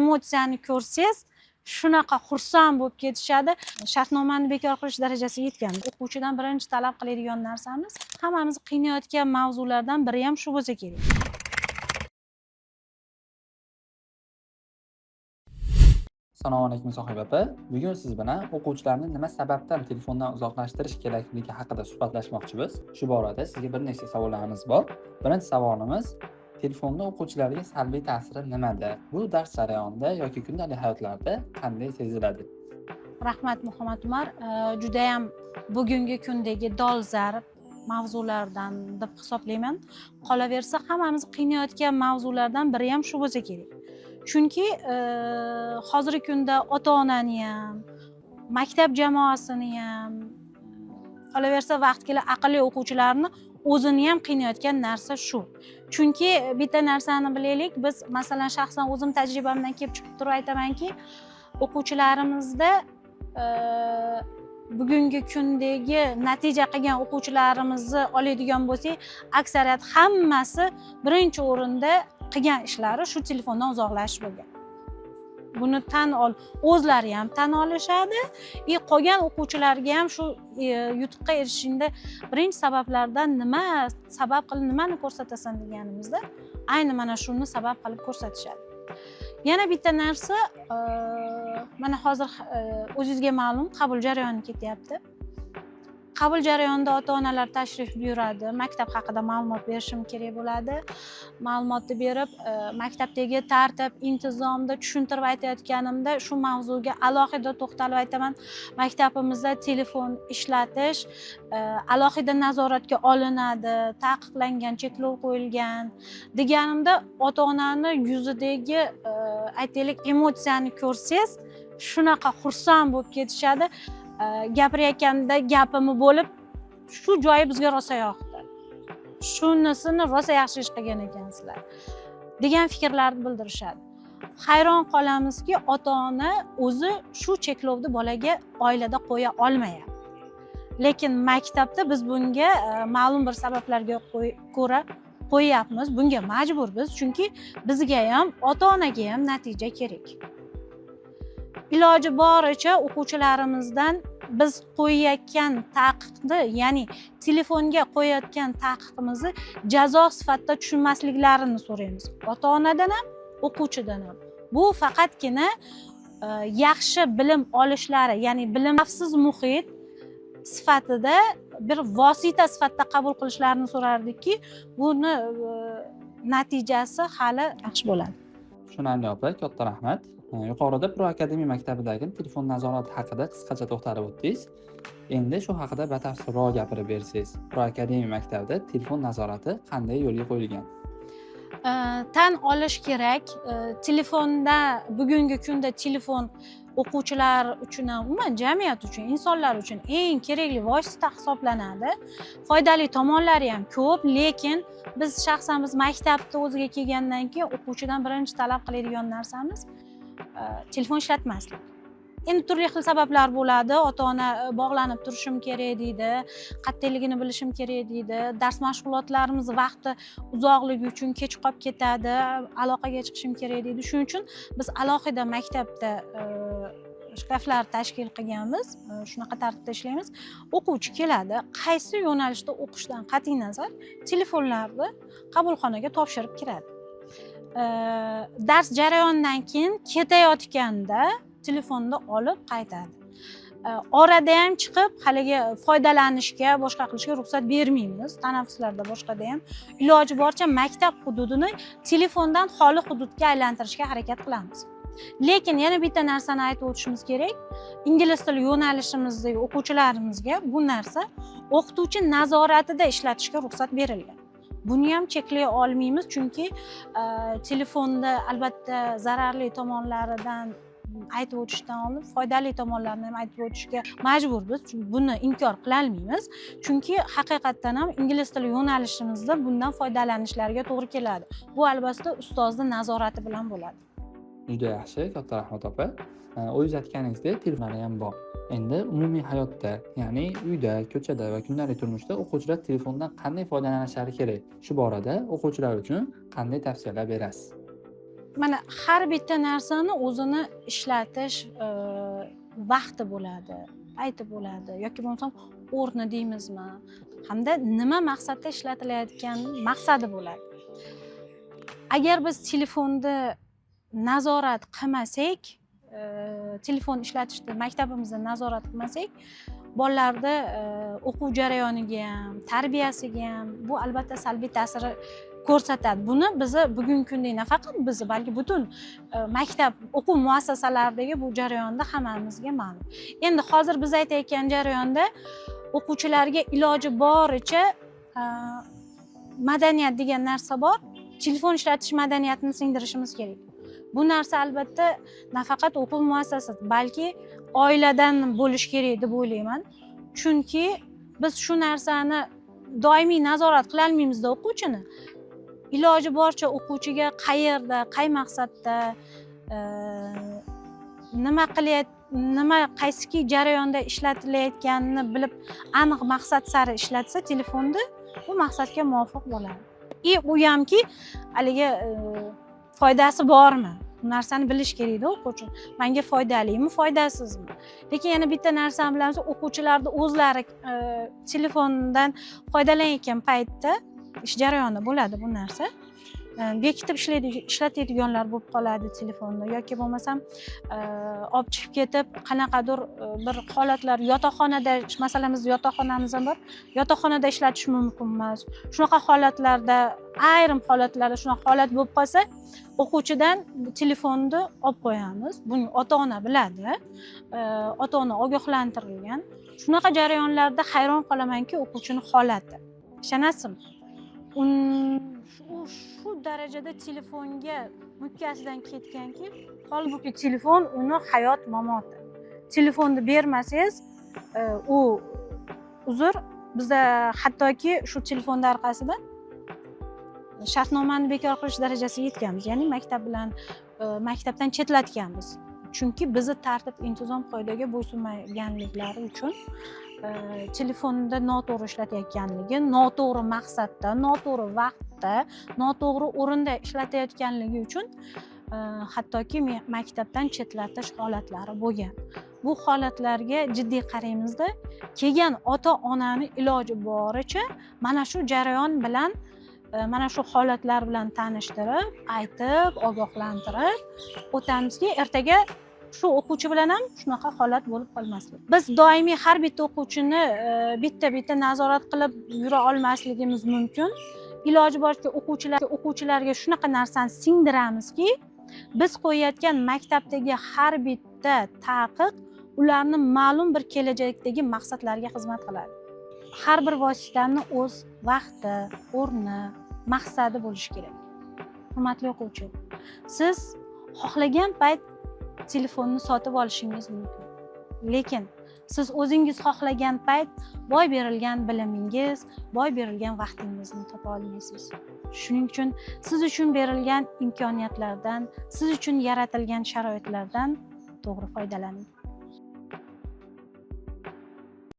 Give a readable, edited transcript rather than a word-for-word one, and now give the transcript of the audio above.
Emotsiyani ko'rsangiz, shunaqa xursand bo'lib ketishadi. Shartnomani bekor qilish darajasiga yetgan. O'quvchidan birinchi talab qiladigan narsamiz, hammamizni qiynayotgan mavzulardan biri ham shu bo'lsa kerak. Assalomu alaykum, Sohiba opa. Bugun siz bilan o'quvchilarni nima sababdan telefondan uzoqlashtirish kerakligi haqida suhbatlashmoqchimiz. Shu borada sizga bir nechta savollarimiz bor. Birinchi savolimiz: telefonni o'quvchilarga salbiy ta'siri nimada? Bu dars jarayonida yoki kundalik hayotlarida qanday seziladi? Rahmat, Muhammad Umar. Judayam bugungi kundagi dolzarb mavzulardan deb hisoblayman. Qolaversa, hammamizni qiynayotgan mavzulardan biri ham shu bo'lsa kerak. Chunki hozirgi kunda ota onani ham, maktab jamoasini ham, qolaversa, vaqti kelib aqlli o'quvchilarni o'zini ham qiynayotgan narsa shu. Chunki bitta narsani bilaylik, biz, masalan, shaxsan o'zim tajribamdan kelib chiqib turib aytamanki, o'quvchilarimizda bugungi kundagi natija qilgan o'quvchilarimizni oladigan bo'lsak, aksariyat hammasi birinchi o'rinda qilgan ishlari shu telefondan uzoqlashish bo'lgan. Buni tan ol, o'zlari ham tan olishadi и qolgan o'quvchilarga ham shu yutuqqa erishishingda birinchi sabablardan nima sabab qilib, nimani ko'rsatasan deganimizda, ayni mana shuni sabab qilib ko'rsatishadi. Yana bitta narsa, mana hozir o'zingizga ma'lum, qabul jarayoni ketyapti. Qabul jarayonida ota onalar tashrif buyuradi, maktab haqida ma'lumot berishim kerak bo'ladi. Ma'lumotni berib, maktabdagi tartib intizomni tushuntirib aytayotganimda shu mavzuga alohida to'xtalib aytaman: maktabimizda telefon ishlatish alohida nazoratga olinadi, taqiqlangan, cheklov qo'yilgan deganimda, ota onani yuzidagi aytaylik, emotsiyani ko'rsangiz, shunaqa xursand bo'lib ketishadi. Gapirayotganda gapimni bo'lib, "Shu joyi bizga rosa yoqdi, shunisini rosa yaxshi ish qilgan ekansizlar", degan fikrlarni bildirishadi. Hayron qolamizki, ota ona o'zi shu cheklovni bolaga oilada qo'ya olmayapti, lekin maktabda biz bunga ma'lum bir sabablarga ko'ra qo'yyapmiz. Bunga majburmiz, chunki bizga ham, ota onaga ham natija kerak. Iloji boricha o'quvchilarimizdan biz qo'yayotgan taqiqni, ya'ni telefonga qo'yayotgan taqiqimizni jazo sifatida tushunmasliklarini so'raymiz ota onadan ham, o'quvchidan ham. Bu faqatgina yaxshi bilim olishlari, ya'ni bilim xavfsiz muhit sifatida, bir vosita sifatida qabul qilishlarini so'rardikki, buni natijasi hali yaxshi bo'ladi. Tushunarli, opa, katta rahmat. Yuqorida Pro Academy maktabidagi telefon nazorati haqida qisqacha to'xtalib o'tdingiz. Endi shu haqida batafsilroq gapirib bersangiz. Pro Academy maktabida telefon nazorati qanday yo'lga qo'yilgan? Tan olish kerak, telefonda, bugungi kunda telefon o'quvchilar uchun ham, umuman jamiyat uchun, insonlar uchun eng kerakli vosita hisoblanadi. Foydali tomonlari ham ko'p, lekin biz shaxsan, biz maktabni o'ziga kelgandan keyin o'quvchidan birinchi talab qiladigan narsamiz telefon ishlatmaslik. Endi turli xil sabablar bo'ladi. Ota ona "Bog'lanib turishim kerak", deydi, "Qayerdaligini bilishim kerak", deydi, "Dars mashg'ulotlarimiz vaqti uzoqligi uchun kech qolib ketadi, aloqaga chiqishim kerak", deydi. Shuning uchun biz alohida maktabda shkaflar tashkil qilganmiz, shunaqa tartibda ishlaymiz. O'quvchi keladi, qaysi yo'nalishda o'qishidan qat'iy nazar telefonlarni qabulxonaga topshirib kiradi. Dars jarayonidan keyin ketayotganda telefonni olib qaytadi. Orada ham chiqib haligi foydalanishga, boshqa qilishga ruxsat bermaymiz. Tanaffuslarda, boshqada ham iloji boricha maktab hududini telefondan xoli hududga aylantirishga harakat qilamiz. Lekin yana bitta narsani aytib o'tishimiz kerak: ingliz tili yo'nalishimizdagi o'quvchilarimizga bu narsa o'qituvchi nazoratida ishlatishga ruxsat berilgan. Buni ham cheklay olmaymiz, chunki telefonda albatta zararli tomonlaridan aytib o'tishdan oldin foydali tomonlarini ham aytib o'tishga majburmiz. Chunki buni inkor qilolmaymiz, chunki haqiqatdan ham ingliz tili yo'nalishimizda bundan foydalanishlariga to'g'ri keladi. Bu albatta ustozni nazorati bilan bo'ladi. Juda yaxshi, katta rahmat, opa. O'zingiz aytganingizdek, telefonlari ham bor. Endi umumiy hayotda, ya'ni uyda, ko'chada va kundalik turmushda o'quvchilar telefondan qanday foydalanishlari kerak? Shu borada o'quvchilar uchun qanday tavsiyalar berasiz? Mana, har bitta narsani o'zini ishlatish vaqti bo'ladi, payti bo'ladi yoki bo'lmasam o'rni deymizmi, hamda nima maqsadda ishlatilayotgan maqsadi bo'ladi. Agar biz telefonni nazorat qilmasak, telefon ishlatishni maktabimizda nazorat qilmasak, bolalarni o'quv jarayoniga ham, tarbiyasiga ham bu albatta salbiy ta'siri ko'rsatadi. Buni bizni bugungi kunda nafaqat bizni, balki butun maktab, o'quv muassasalaridagi bu jarayonda hammamizga ma'lum. Endi hozir biz aytayotgan jarayonda o'quvchilarga iloji boricha madaniyat degan narsa bor, telefon ishlatish madaniyatini singdirishimiz kerak. Bu narsa albatta nafaqat o'quv muassasasi, balki oiladan bo'lishi kerak deb o'ylayman, chunki biz shu narsani doimiy nazorat qilolmaymizda o'quvchini. Iloji boricha o'quvchiga qayerda, qay maqsadda, nima qilyapti, nima, qaysiki jarayonda ishlatilayotganini bilib, aniq maqsad sari ishlatsa telefonni, bu maqsadga muvofiq bo'ladi. И u hamki haligi foydasi bormi, bu narsani bilish kerakda o'quvchi, manga foydalimi, foydasizmi. Lekin yana bitta narsani bilamiz: o'quvchilarni o'zlari telefondan foydalanayotgan paytda ish jarayoni bo'ladi, bu narsa bekitib ishlatadiganlar bo'lib qoladi telefonni yoki bo'lmasam olib chiqib ketib, qanaqadir bir holatlar, yotoqxonada, masalan, bizni yotoqxonamiz ham bor, yotoqxonada ishlatish mumkin emas. Shunaqa holatlarda, ayrim holatlarda shunaqa holat bo'lib qolsa, o'quvchidan telefonni olib qo'yamiz. Buni ota ona biladi, ota ona ogohlantirilgan. Shunaqa jarayonlarda hayron qolamanki, o'quvchini holati, ishonasizmi, u shu darajada telefonga mukkasidan ketganki, holbuki telefon uni hayot mamoti. Telefonni bermasangiz, u, uzr, bizda hattoki shu telefonni orqasida shartnomani bekor qilish darajasiga yetganmiz, ya'ni maktab bilan maktabdan chetlatganmiz, chunki bizni tartib intizom qoidaga bo'ysunmaganliklari uchun, telefonda noto'g'ri ishlatayotganligi, noto'g'ri maqsadda, noto'g'ri vaqtda, noto'g'ri o'rinda ishlatayotganligi uchun hattoki maktabdan chetlatish holatlari bo'lgan. Bu holatlarga jiddiy qaraymizda, kelgan ota onani iloji boricha mana shu jarayon bilan, mana shu holatlar bilan tanishtirib, aytib, ogohlantirib o'tamizki, ertaga shu o'quvchi bilan ham shunaqa holat bo'lib qolmasligi. Biz doimiy har bitta o'quvchini bitta bitta nazorat qilib yura olmasligimiz mumkin. Iloji boricha o'quvchilarga shunaqa narsani singdiramizki, biz qo'yayotgan maktabdagi har bitta taqiq ularni ma'lum bir kelajakdagi maqsadlarga xizmat qiladi. Har bir vositani o'z vaqti, o'rni, maqsadi bo'lishi kerak. Hurmatli o'quvchi, siz xohlagan payt telefonni sotib olishingiz mumkin, lekin siz o'zingiz xohlagan payt boy berilgan bilimingiz, boy berilgan vaqtingizni topa olmaysiz. Shuning uchun siz uchun berilgan imkoniyatlardan, siz uchun yaratilgan sharoitlardan to'g'ri foydalaning.